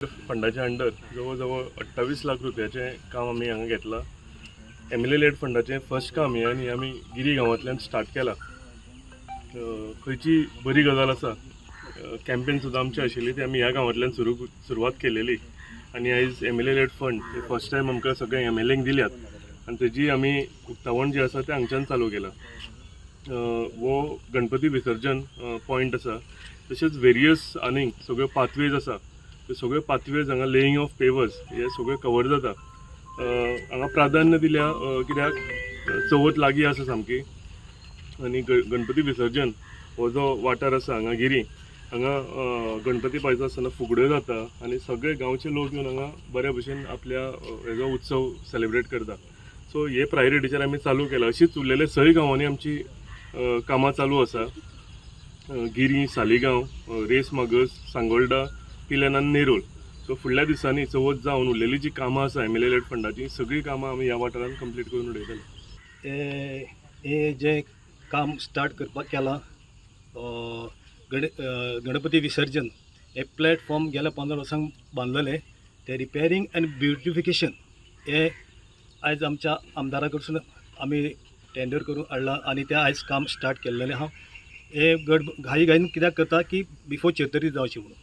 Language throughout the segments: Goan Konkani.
फंडाच्या अंडर जवळ जवळ 28 लाख रुपयाचें काम आमी हांगा घेतलां. एम एल ए लेड फंडाचें फर्स्ट काम हें आनी आमी गिरी गांवांतल्यान स्टार्ट केलां. खंयची बरी गजाल आसा, कॅम्पेन सुद्दां आमची आशिल्ली, ती आमी ह्या गांवांतल्यान सुरवात केलेली आनी आयज एमएलए लेड फंड हे फर्स्ट टायम आमकां सगळे एमएलएंक दिल्यात आनी तेजी आमी उक्तावण जें आसा तें हांगच्यान चालू केलां. हो गणपती विसर्जन पॉयंट आसा, तशेंच वेरियस आनीक सगळ्यो पाथवेज आसा, त्यो सगळ्यो पाथवेज हांगा लेईंग ऑफ पेवर्स हे सगळें कवर जाता. हांगा प्राधान्य दिल्या कित्याक चवथ लागीं आसा सामकी आनी गणपती विसर्जन हो जो वाठार आसा हांगा गिरी हांगा, गणपती पायता आसतना फुगड्यो जाता आनी सगळे गांवचे लोक येवन हांगा बऱ्या भशेन आपल्या हेजो उत्सव सेलिब्रेट करता. सो हे प्रायोरिटीचेर आमी चालू केला. अशीच उरलेले सय गांवांनी आमची कामां चालू आसा: गिरी, सालिगांव, रेस मागस, सांगोल्डा, पिलेन आनी नेरूल. सो फुडल्या दिसांनी चवथ जावन उरलेली जी कामां आसा एमएलए लेड फंडाची, सगळीं कामां आमी ह्या वाठारांत कंप्लीट करून उडयतले. ते हे जें काम स्टार्ट करपाक केलां, गणपती विसर्जन हे प्लॅटफॉर्म गेल्या 15 वर्सांक बांदलेले, ते रिपेरींग आनी ब्युटिफिकेशन हे आयज आमच्या आमदारा कडसून आमी टेंडर करून हाडलां आनी तें आयज काम स्टार्ट केल्लेलें आहा. हे गड घाई घाईन कित्याक करता की बिफोर चतुर्थी जावची म्हणून.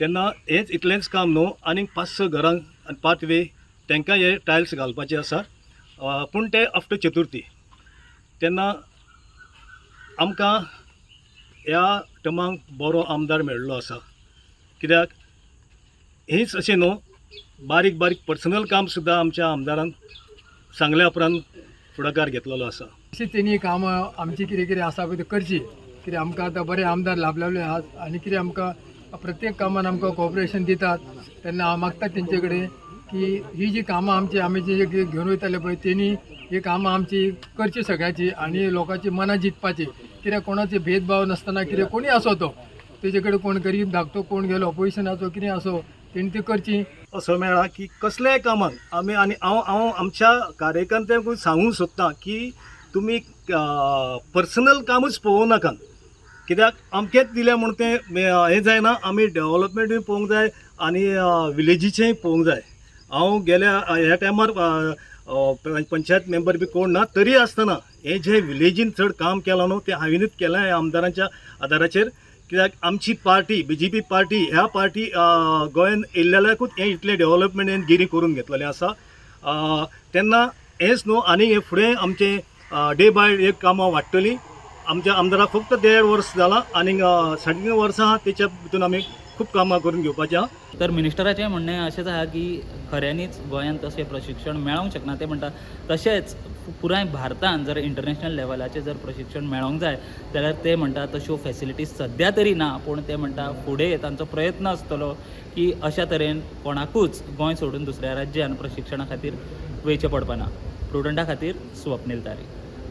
तेन्ना हेंच इतलेंच काम न्हू, आनीक पांच स घरांक आनी पाथवे तांकां हे टायल्स घालपाचे आसा, पूण ते आफ्टर चतुर्थी. तेन्ना आमकां ह्या टर्माक बरो आमदार मेळिल्लो आसा, कित्याक हीच अशें न्हू, बारीक बारीक पर्सनल काम सुद्दां आमच्या आमदारान सांगल्या उपरांत फुडाकार घेतलेलो आसा. अशी तेणी कामां आमची कितें कितें आसा पळय ते करची. कित्याक आमकां आतां बरे आमदार लाभलेले आहात आनी कितें आमकां प्रत्येक कामान आमकां कॉपरेशन दितात. तेन्ना हांव मागता तेंचे कडेन की ही जी कामां आमची आमी जी घेवन वयताले पळय, तेणी ही कामां आमची करची सगळ्याची आनी लोकांची मनां जिखपाची. कित्याक कोणाचे भेदभाव नासतना, कितें कोणी आसो तो, तेजे कडेन कोण गरीब धाकटो कोण गेलो ऑपोजिशनाचो कितें आसो, तेणी ती करची. असो मेळ्ळा की कसल्याय कामाक आमी आनी हांव आमच्या कार्यकर्त्यांकूय सांगूंक सोदतां की तुमी पर्सनल कामूच पळोवं नाकात, कित्याक अमकेंच दिलें म्हूण तें हें जायना. आमी डेवलपमेंटूय पळोवंक जाय आनी विलेजीचेंय पळोवंक जाय. हांव गेल्या ह्या टायमार पंचायत मेंबर बी कोण ना, तरी आसतना हें जें विलेजीन चड काम केलां न्हू, तें हांवेनूच केलां ह्या आमदारांच्या आदाराचेर, कित्याक आमची पार्टी बीजेपी पार्टी, ह्या पार्टी गोंयान येयल्ल्याकूच हें इतलें डेवलपमेंट हें गिरी करून घेतलेलें आसा. तेन्ना हेंच न्हू, आनी हे फुडें आमचें डे बाय डे कामां वाडटलीं. आमच्या आमदाराक फक्त देड वर्स जालां, आनी 3.5 वर्सां आहा, तेच्या भितून आमी खूब कामां करून घेवपाचीं आहा. तर मिनिस्टराचें म्हणणें अशेंच आहा की खऱ्यांनीच गोंयांत तशें प्रशिक्षण मेळोंक शकना ते म्हणटा. तशेंच पुराय भारतान जर इंटरनॅशनल लेवलाचें जर प्रशिक्षण मेळोंक जाय जाल्यार ते म्हणटा तश्यो फॅसिलिटीज सद्या तरी ना, पूण ते म्हणटा फुडें तांचो प्रयत्न आसतलो की अशा तरेन कोणाकूच गोंय सोडून दुसऱ्या राज्यान प्रशिक्षणा खातीर वयचें पडपाना. प्रुडंटा खातीर स्वप्नील तारी.